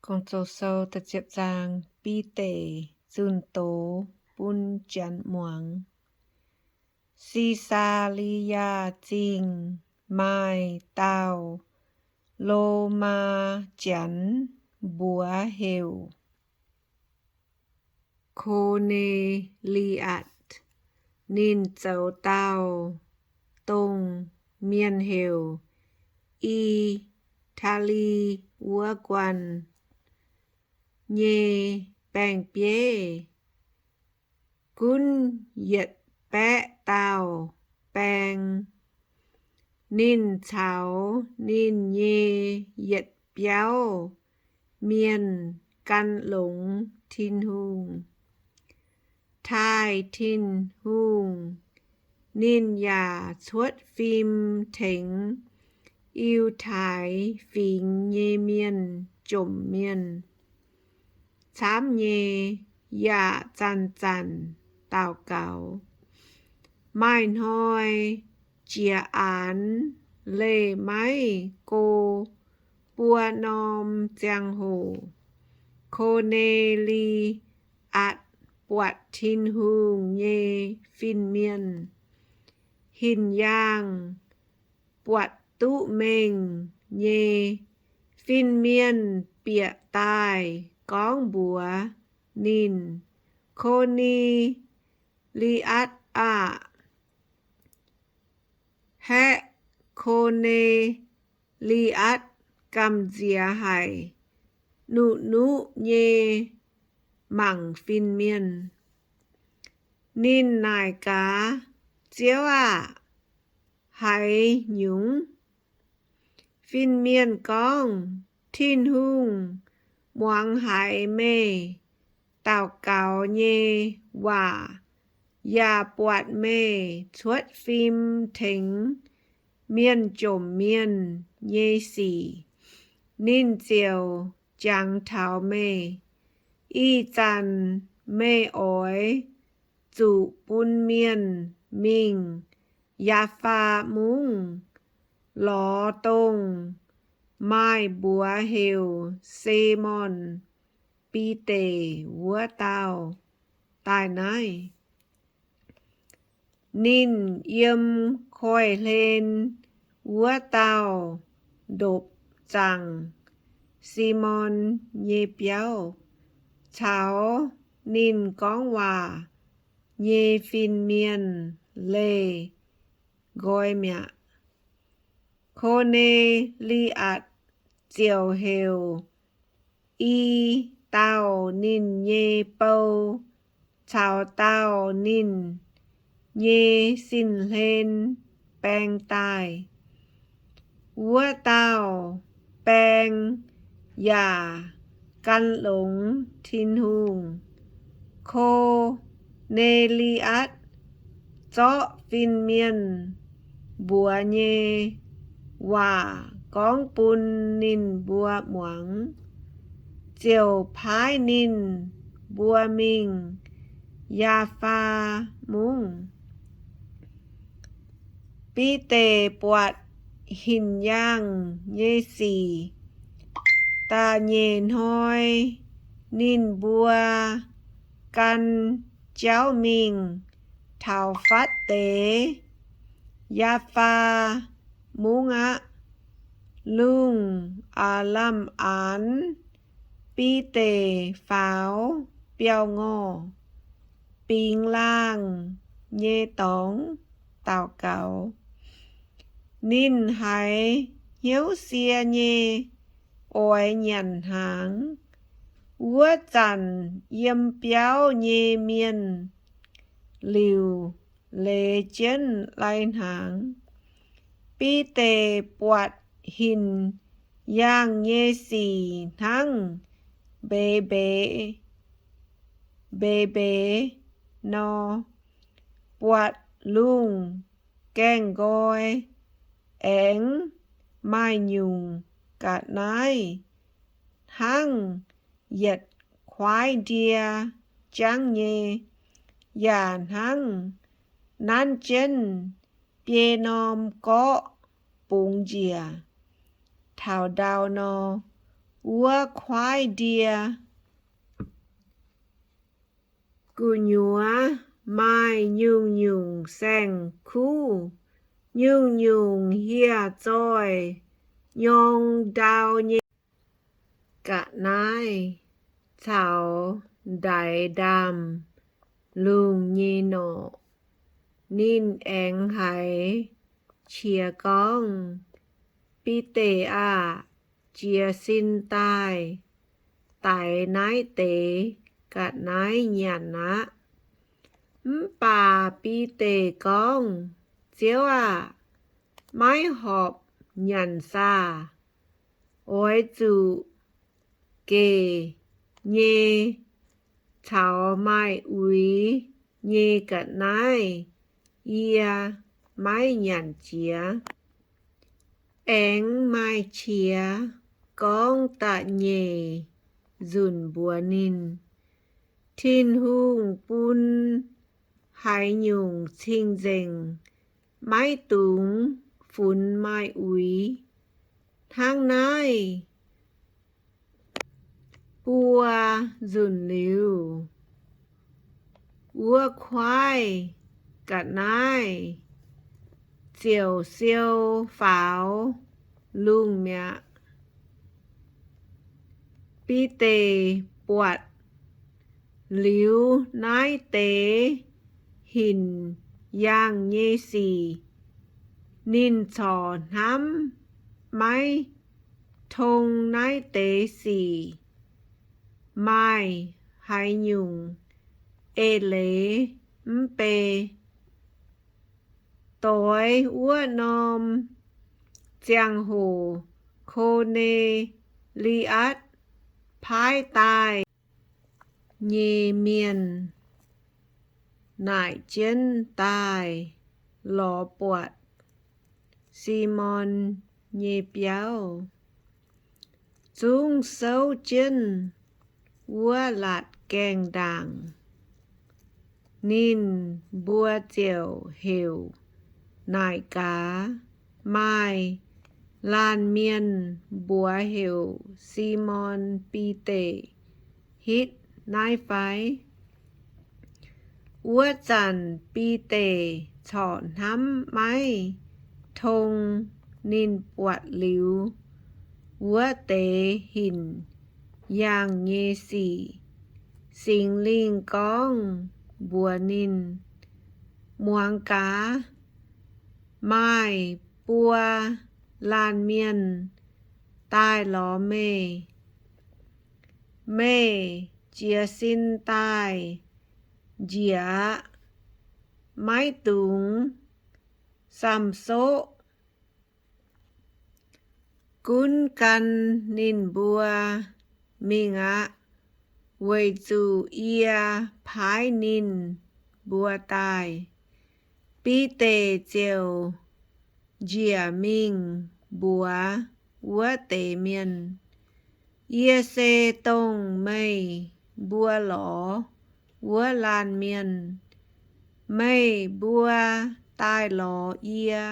Gong-Zoh sou da'ziepc zaang. Bide zunh doz bun janx muangx. Si^saa^li^yaa Zingh maaih dauh Lomaa janx mbuox heuc Ko^ne^li^atc. Ninh zoux dauh dongh mienh heuc I^taa^li wuov guanh nyei baeng-bieiv, gunv yietc baeqv dauh baeng. Ninh caux ninh nyei yietc biauv mienh gan longx Tin-Hungh. Taaih Tin-Hungh, ninh yaac cuotv fim tengx Yiutai Fingx nyei mienh jomc mienh camv nyei, yaac zanc-zanc daux gaux. Maaih hnoi jiex aanx leih maiv go buo norm ziangh hoc, Ko^ne^li^atc buatc Tin-Hungh nyei fin-mienh hinc yaangh buatc duqv mengh nyei. Fin-mienh bieqc daaih gorngv mbuox ninh, Ko^ne^li^atc aah! Haeqv Ko^ne^li^atc gamh nziex haic, nuqv-nuqv nyei mangc fin-mienh. Ninh naaic gaax, Ziouv aah! Haaix nyungc? Fin-mienh gorngv, Tin-Hungh muangx haiz meih daux gaux nyei waac, yaac buatc meih cuotv fim tengx mienh jomc mienh nyei sic. Ninh ziouc jangx taux meih. Ih zanc meih oix zuqc bun mienh mingh Yaafaa Mungv lorz dongh maaih mbuox heuc Simon Bide wuov dauh daaih naaiv. Ninh yiem koiv-hlen wuov dauh ndopv-zaangc Simon nyei biauv caux ninh gorngv waac nyei fin-mienh leih nqoi mi'aqv. Ko^ne^li^atc ziouc heuc i dauh ninh nyei bou caux dauh ninh nyei sin-hlen baeng daaih. Wuov dauh baeng yaac gan longx Tin-Hungh. Ko^ne^li^atc zorqv fin-mienh mbuox nyei waac gorngv bun ninh mbuo muangx, ziouc paaiv ninh mbuo mingh Yaafaa Mungv. Bide buatc hinc yaangh nyei sic. Da'nyeic hnoi ninh mbuo gan jauv mingh taux fatv deix Yaafaa Mungv aqv. Lungh aav lamh aanx, Bide faaux biauv-ngorh, bingx laangh nyei dorngx daux gaux. Ninh haiz hnyouv sie nyei oix nyanc hnaangx. Wuov zanc yiem biauv nyei mienh liuc leiz jienv lai-hnaangx. Bide buatc hinc yaangh nyei sic hnangv mbeix mbeix, mbeix mbeix nor, buatc lungh gaengh nqoi, aengx maaih nyungc ga'naaiv hnangv yietc kuaaiv ndie jangv nyei, yaac hnangv nanv jienv biei norm gorqv bungx njiec taux ndau nor. wuov kuaaiv ndie. Gu'nyuoz maaih nyungc-nyungc saeng-kuv, nyungc-nyungc hieh zoih nyorng ndau nyei ga'naaiv caux ndaix ndaamv-lungh nyei norqc. Ninh aengx haiz qiex gorngv, Bide aah! Jiez sin daaih daix naaiv deix ga'naaiv nyanc aqv. Mv baac Bide gorngv, Ziouv aah! Maiv horpc nyanc saah? Oix zuqc gec nyei caux maaih uix nyei ga'naaiv yie maiv nyanc jiex. Aengx maaih qiex gorngv da'nyeic nzunc mbuox ninh, Tin-Hungh bun haaix nyungc cing-nzengc maiv dungx funx maaih uix. Hnangv naaiv buo nzunc liuz, wuov kuaaiv ga'naaiv ziouc siou faaux lungh mi'aqv. Bide buatc liuz naaiv deix hinc yaangh nyei sic, ninh corc hnamv maiv tong naaiv deix sic maaih haaix nyungc eix leiz mv bei. Doix wuov norm ziangh hoc Ko^ne^li^atc paaiv daaih nyei mienh naaic jienv daaih lorz buatc Simon nyei biauv, zungv souv jienv wuov laatc gaengh ndaangc. Ninh mbuo ziouc heuc naaic gaax, Maaih laanh mienh mbuox heuc Simon Bide hitv naaiv fai? Wuov zanc Bide corc hnamv maiv tong ninh buatc liuz wuov deix hinc yaangh nyei sic. Singx Lingh gorngv mbuox ninh, Muangx gaax, maaih buo laanh mienh daaih lorz meih. Meih jiez sin daaih njiec aqv. Maiv dungx samh soqv. Gunv gan ninh mbuo mingh aqv, weic zuqc yie paaiv ninh mbuo daaih. Bide ziouc njiec mingh mbuox wuov deix mienh, Yie se dongh meih mbuo lorz wuov laanh mienh. Meih mbuo daaih lorz yie,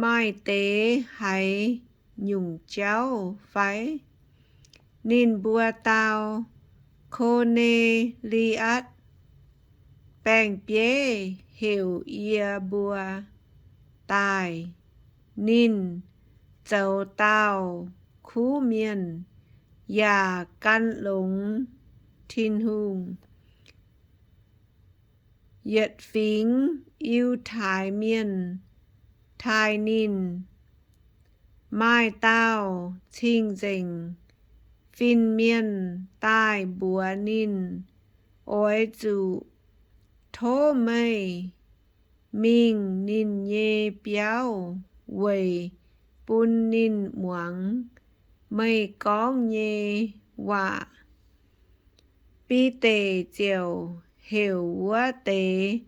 maaih deix haaix nyungc jauv fai? Ninh mbuo dau, Ko^ne^li^atc baeng-bieiv heuc yie mbuo daaih. Ninh zoux dauh kuv mienh yaac gan longx Tin-Hungh. Yietc fingx Yiutai Mienh taaih ninh. Maaih dauh cing-nzengc fin-mienh daaih mbuox ninh, Oix zuqc tov meih mingh ninh nyei biauv weic bun ninh muangx meih gorngv nyei waac. Bide ziouc heuc wuov deix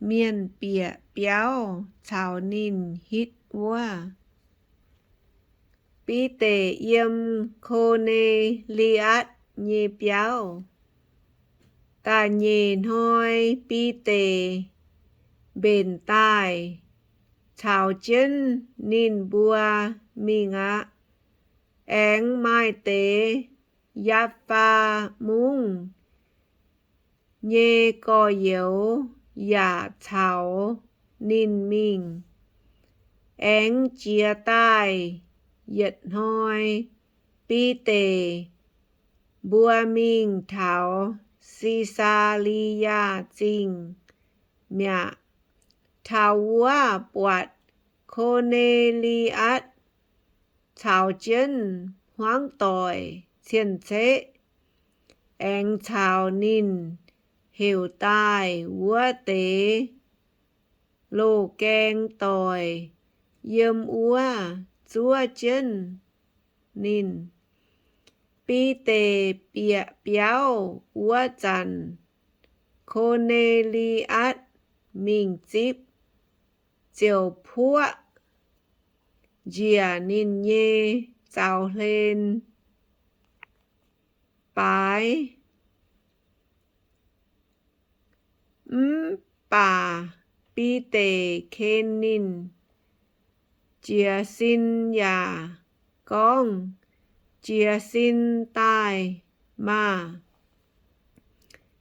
mienh bieqc biauv caux ninh hitv wuov. Bide yiem Ko^ne^li^atc nyei biauv. Da'nyeic hnoi Bide mbenc daaih caux jienv ninh mbuo mingh aqv. Aengx maaih deix Yaafaa Mungv nyei gorx-youz yaac caux ninh mingh. Aengx jiex daaih yietc hnoi, Bide mbuo mingh taux Si^saa^li^yaa Zingh mi'aqv. Taux wuov buatc Ko^ne^li^atc caux jienv hmuangv doic cien-ceqv, aengx caux ninh heuc daaih wuov deix loz-gaeng doic yiem wuov zuov jienv ninh. Bide bieqc biauv wuov zanc, Ko^ne^li^atc mingh zipv, ziouc puoqv njiec ninh nyei zaux hlen baaix. Mv baac Bide ken ninh, jiez sin yaac gorngv, Jiez sin daaih maah!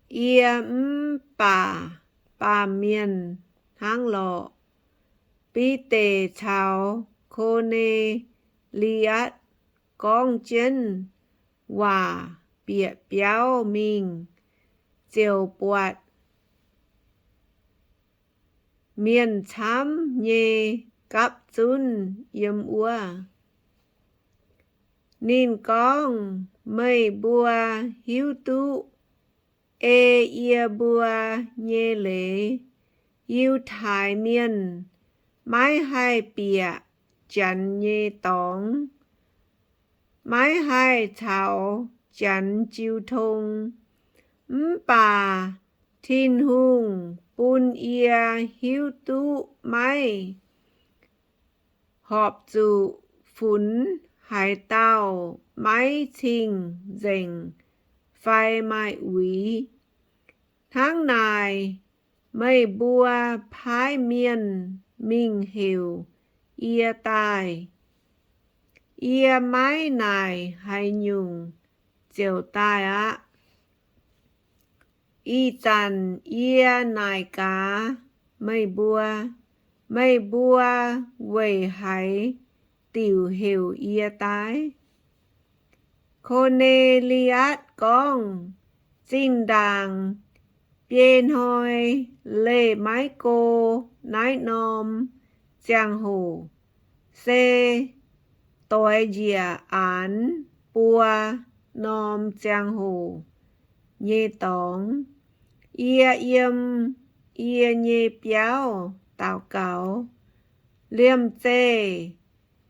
Yie mv baac baamh mienh hnangv lorqc. Bide caux Ko^ne^li^atc gorngv jienv waac bieqc biauv mingh, ziouc buatc mienh camv nyei gapv zunv yiem wuov. Ninh gorngv, Meih mbuo hiuv duqv ei yie mbuo nyei leiz, Yiutai Mienh maiv haih bieqc Janx nyei dorngx, maiv haih caux Janx jiu tong. Mv baac Tin-Hungh bun yie hiuv duqv maiv horpc zuqc funx haaix dauh maiv cing-nzengc fai maaih uix. Hnangv naaic, meih mbuo paaiv mienh mingh heuc yie daaih. Yie maiv naaic haaix nyungc ziouc daaih aqv. Ih zanc yie naaic gaax meih mbuo, meih mbuo weic haaix diuc heuc yie daaih? Ko^ne^li^atc gorngv, Zinh ndaangc biei hnoi leih maiv go naaiv norm ziangh hoc, se doix njiec aanx buo norm ziangh hoc nyei dorngx. Yie yiem yie nyei biauv daux gaux. Liemh zeih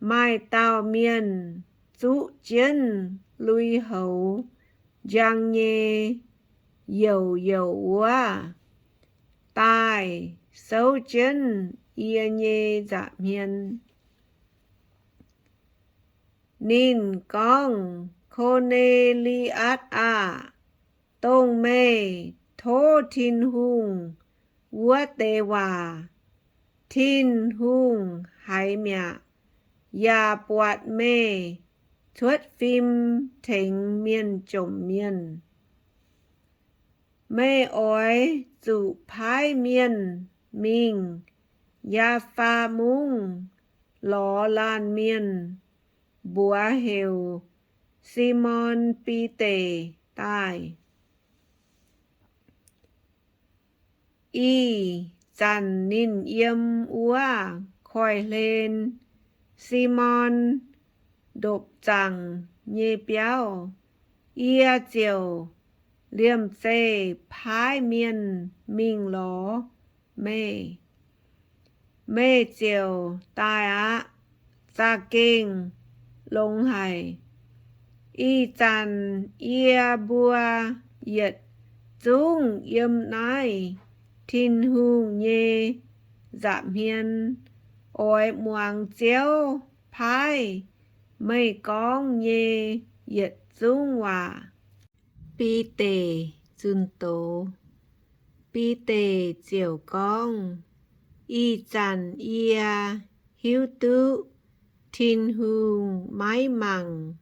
maaih dauh mienh zuqv jienv lui-houx njang nyei youc youc wuov daaih souv jienv yie nyei nza'hmien. Ninh gorngv, Ko^ne^li^atc aah! Dongh meih tov Tin-Hungh wuov deix waac, Tin-Hungh haiz mi'aqv, yaac buatc meih cuotv fim tengx mienh jomc mienh. Meih oix zuqc paaiv mienh mingh Yaafaa Mungv lorz laanh mienh, mbuox heuc Simon Bide daaih. Ih zanc ninh yiem wuov koiv-hlen, Simon, ndopv-zaangc nyei biauv. Yie ziouc liemh zeih paaiv mienh mingh lorz meih. Meih ziouc daaih aqv. Za'gengh longx haic. Ih zanc yie mbuo yietc zungv yiem naaiv Tin-Hungh nyei nza'hmien oix muangx Ziouv paaiv meih gorngv nyei yietc zungv waac. Bide zunh doz. Bide ziouc gorngv, Ih zanc yie hiuv duqv Tin-Hungh maiv mangc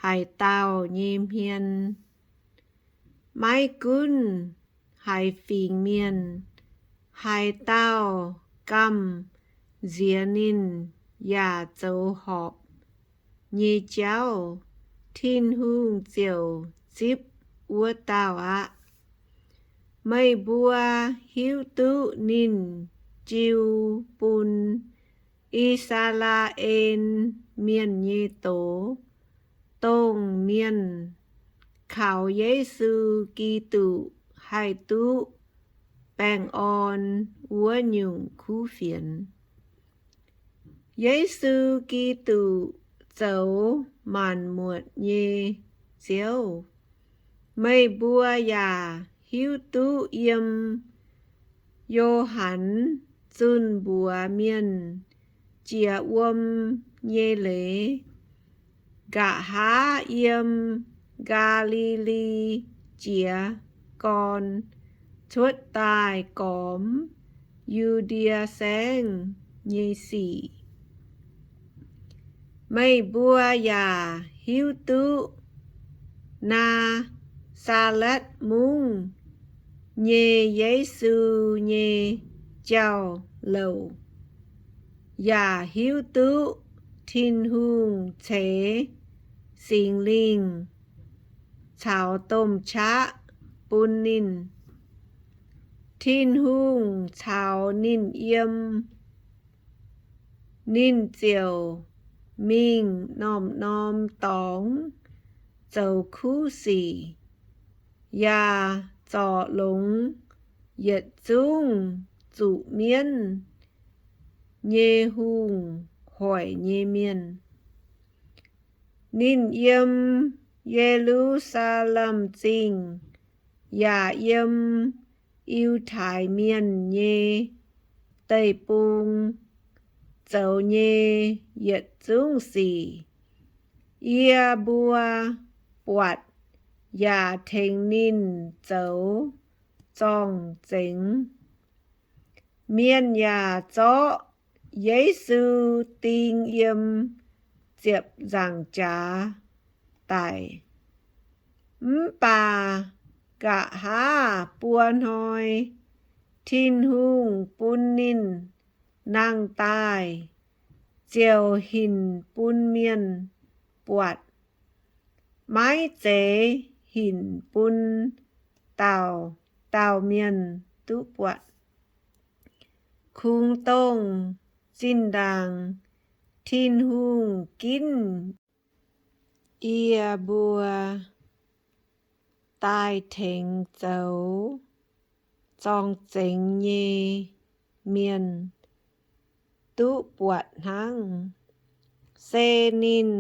haaix dauh nyei hmien. Maiv gunv haaix fingx mienh, haaix dauh gamh nziex ninh yaac zoux horpc nyei jauv, Tin-Hungh ziouc zipv wuov dauh aqv. Meih mbuo hiuv duqv ninh jiu bun I^saa^laa^en Mienh nyei doz, dongh mienh kaux Yesu Giduc haih duqv baengh orn wuov nyungc kuv fienx. Yesu Giduc zoux maanc muotc nyei Ziouv. Meih mbuo yaac hiuv duqv yiem Yo^han zunh mbuox mienh jiex wuom nyei leiz, nqa'haav yiem Gaa^li^li Jiez Gorn cuotv daaih gormx Yu^ndie Saengv nyei sic. Meih mbuo yaac hiuv duqv Naa^saa^letv Mungv nyei Yesu nyei jauv-louc, yaac hiuv duqv Tin-Hungh ceix Singx Lingh caux domh qaqv bun ninh. Tin-Hungh caux ninh yiem, ninh ziouc mingh norm-norm dorngx zoux kuv sic, yaac zorc longx yietc zungv zuqc mienv nyei hungh hoic nyei mienh. Ninh yiem Ye^lu^saa^lem Zingh yaac yiem Yiutai Mienh nyei deic-bung zoux nyei yietc zungv sic, yie mbuo buatc yaac tengx ninh zoux zorng-zengx. Mienh yaac zorqv Yesu ding yiem ziepc nzaangc jaax daic. Mv baac nqa'haav buo hnoi Tin-Hungh bun ninh nangh daaih, ziouc hinc bun mienh buatc. Maiv zeiz hinc bun dauh dauh mienh duqv buatc. Kungx dongh zinh ndaangc Tin-Hungh ginv yie mbuo daaih tengx zoux zorng-zengx nyei mienh duqv buatc hnangv. Se ninh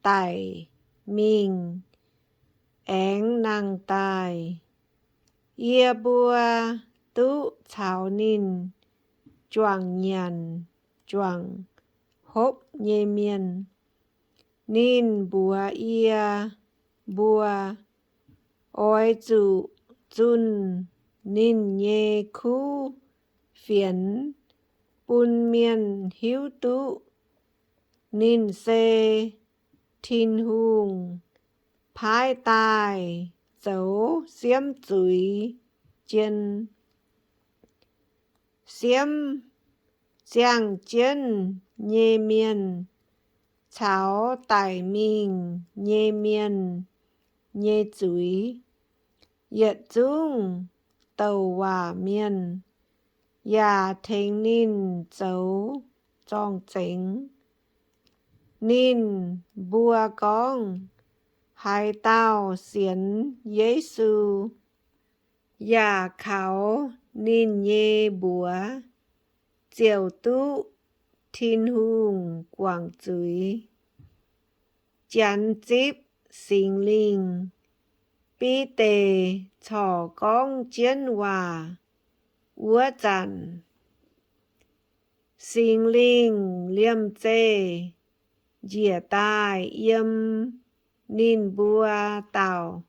daic mingh aengx nangh daaih, yie mbuo duqv caux ninh juangc nyanc juangc hopv nyei mienh. Ninh mbuox yie mbuo, oix zuqc zunh ninh nyei kuv fienx bun mienh hiuv duqv ninh se Tin-Hungh paaiv daaih zoux siemv zuiz jien, siemv ziangh jienv nyei mienh caux daic mingh nyei mienh nyei zuiz. Yietc zungv douc waac mienh yaac tengx ninh zoux zorng-zengx. Ninh mbuo gorngv, haaix dauh sienx Yesu yaac kaux ninh nyei mbuox ziouc duqv Tin-Hungh guangc zuiz. Janx zipv Singx Lingh, Bide corc gorngv jienv waac wuov zanc, Singx Lingh liemh zeih njiec daaih yiem ninh mbuo dauh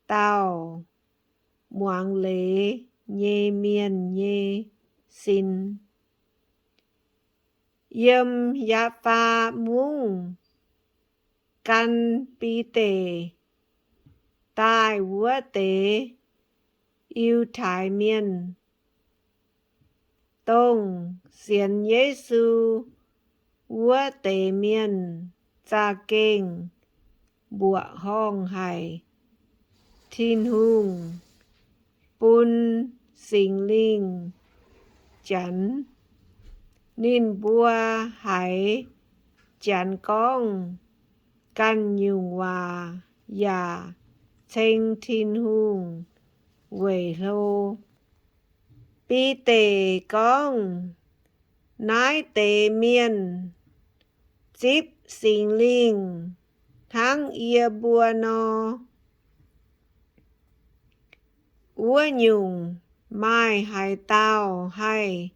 dauh muangx leiz nyei mienh nyei sin. Yiem Yapv^faa Mungv gan Bide daaih wuov deix Yiutai Mienh, dongh sienx Yesu wuov deix mienh, za'gengh mbuoqc horngh haic Tin-Hungh, bun Singx Lingh Janx. Ninh mbuo haiz Janx gorngv ganh nyungc waac yaac ceng Tin-Hungh weic hlo. Bide gorngv, Naaiv deix mienh zipv Singx Lingh hnangv yie mbuo nor. Wuov nyungc maaih haaix dauh haih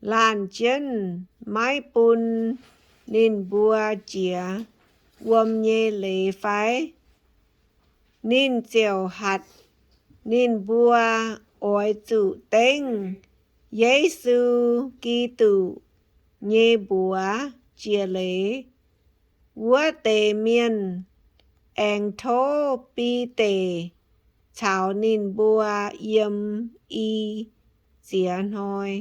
laanh jienv maiv bun ninh mbuo jiex wuom nyei leiz fai? Ninh ziouc hatc ninh mbuo oix zuqc dengv Yesu Giduc nyei mbuox jiex leiz. Wuov deix mienh aengx tov Bide caux ninh mbuo yiem i ziex hnoi.